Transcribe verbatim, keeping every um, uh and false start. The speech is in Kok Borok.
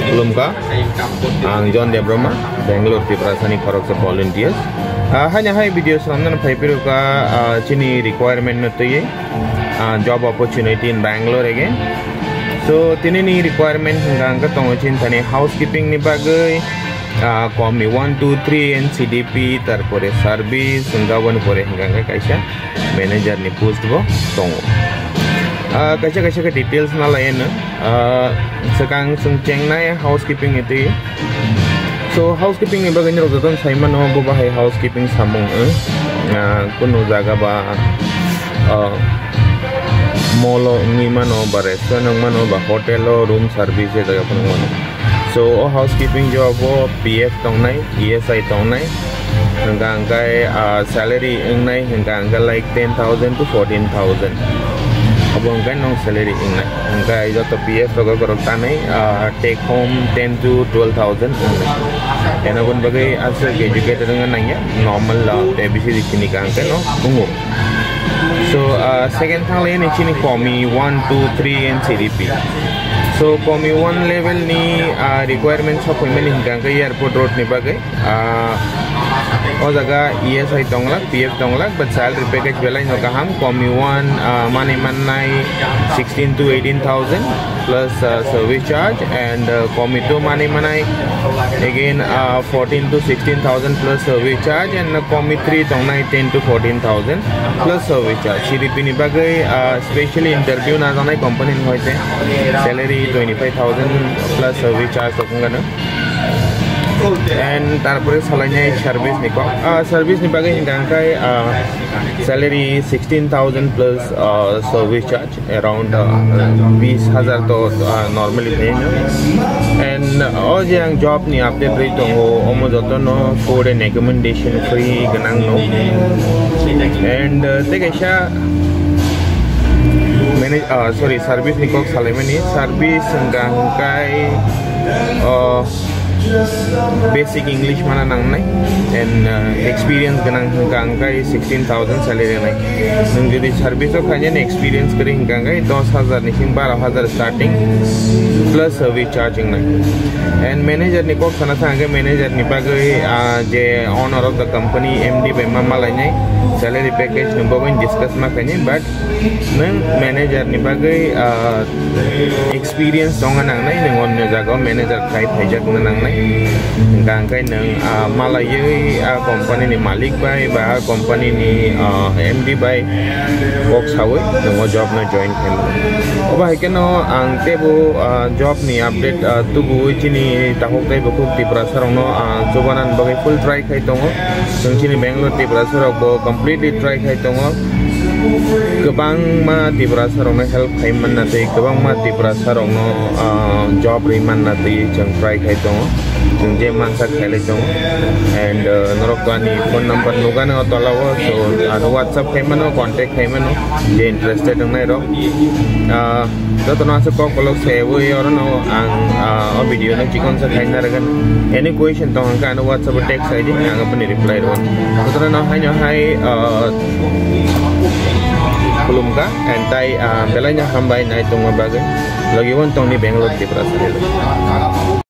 Khulumkha, ang John Debbarma, Bangalore, Tiprasani khoroksa volunteer. Ah, haino hai video swnamnani phai phirokha, ah, chini requirement no twiwi, ah, job opportunity in Bangalore again. So, tinini requirement hwnkha hwnkhe tongo chini thani housekeeping ni bagwi, ah, komi one, two, three and C D P, tarpore service, hwnkha aboni pore hwnkha hwnkhe kaisa manager ni post bo tongo. Ah, kaisa kaisa khe details nalai no, ah, swkang chwng chengnai housekeeping ni twi. So, housekeeping ni bagwi norok jotono sai mano, bo bahai housekeeping samung wng. Ah, kunu jaga ba, ah, mall o wngwi mano, ba restaurant wng mano, ba hotel o room service e jaga phano wng mano. So, o housekeeping job o P F tongnai, E S I tongnai, hwnkha hwnkhe, ah, salary wngnai hwnkha hwnkhe like ten thousand to fourteen thousand. Abo hwnkhe nwng salary wngnai. Hwnkhe joto P F rok borok tanwi, ah, take home ten to twelve thousand wngnai. Eno boni bagwi aswk educated wngna nangya, normal, ah, A B C D chini kaham khe no wngo. So, ah, second thang lai ni chini komi one, two, three and C D P. So, komi one level ni, ah, requirement sok phaimani hwnkha hwnkhe airport road ni bagwi. Ah, o jaga E S I tonglak, P F tonglak, but salary package belai no kaham, komi one, ah, mani mannai sixteen to eighteen thousand plus, ah, service charge, and, ah, komi two mani manai again, ah, fourteen to sixteen thousand plus service charge, and, ah, komi three tongnai ten to fourteen thousand plus service charge. C D P ni bagwi, ah, specially interview najaknai company ni hoite salary twenty five thousand plus service charge rok wngkha no. And tarpore salainai service ni kok. Ah, service ni bagwi hwnkha hwnkhe, ah, salary sixteen thousand plus, ah, service charge around, ah, bis hajar to, ah, normally pay no. And, ah, o je ang job ni update rwi tongo, omo jotono food and accommodation free gwnang no. And, ah, tei kaisa manage, ah, sorry, service ni kok salaimani. Service hwnkha hwnkhe, ah, basic English mana nangnai, and, uh, experience gwnang hwnkha hwnkhe sixteen thousand salary nai. Nwng jodi service o khainani experience kwrwi hwnkha hwnkhe dos hajar ni simi baro hajar starting plus service charge wngnai. And manager ni kok sana thang hwnkhe manager ni bagwi, ah, je owner of the company, M D bai ma malainai salary package no bo bai discuss ma khainai, but nwng manager ni bagwi, ah, experience tongna nangnai, nwng onyo jagao manager khai phaijakna nangnai. Hwnkha hwnkhe nwng, ah, malaiwi a company ni malik bai ba a company ni, ah, M D bai kok sawi nwng o job no join khaimano. Obo hai kheno ang teibo, ah, job ni update, ah, tubuwi chini takhuk tei bukhuk Tiprasa rokno, ah, chubanani bagwi full try khai tongo. Chwng chini Bangalore Tiprasa rok bo completely try khai tongo. Kwbangma Tiprasa rokno help khai manna tei kwbangma Tiprasa rokno, ah, job rwi manna tei chwng try khai tongo. Chwng je mansa khailai tongo. And, ah, norok to ani phone number nugano tola o, so ano WhatsApp khai mano, contact khai mano, je interested wngnai rok. Ah, jotono aswk kok kolok sewi orono ang, ah, o video no chikon sa khaina rwgwno. Any question tong hwnkhe ano WhatsApp o text khai di, ang aboni reply rwgwno. Jotono no haino hai, ah, khulumkha and tai, ah, belai no hambai nai tongma bagwi. Logi wng tongni Bangalore Tiprasa.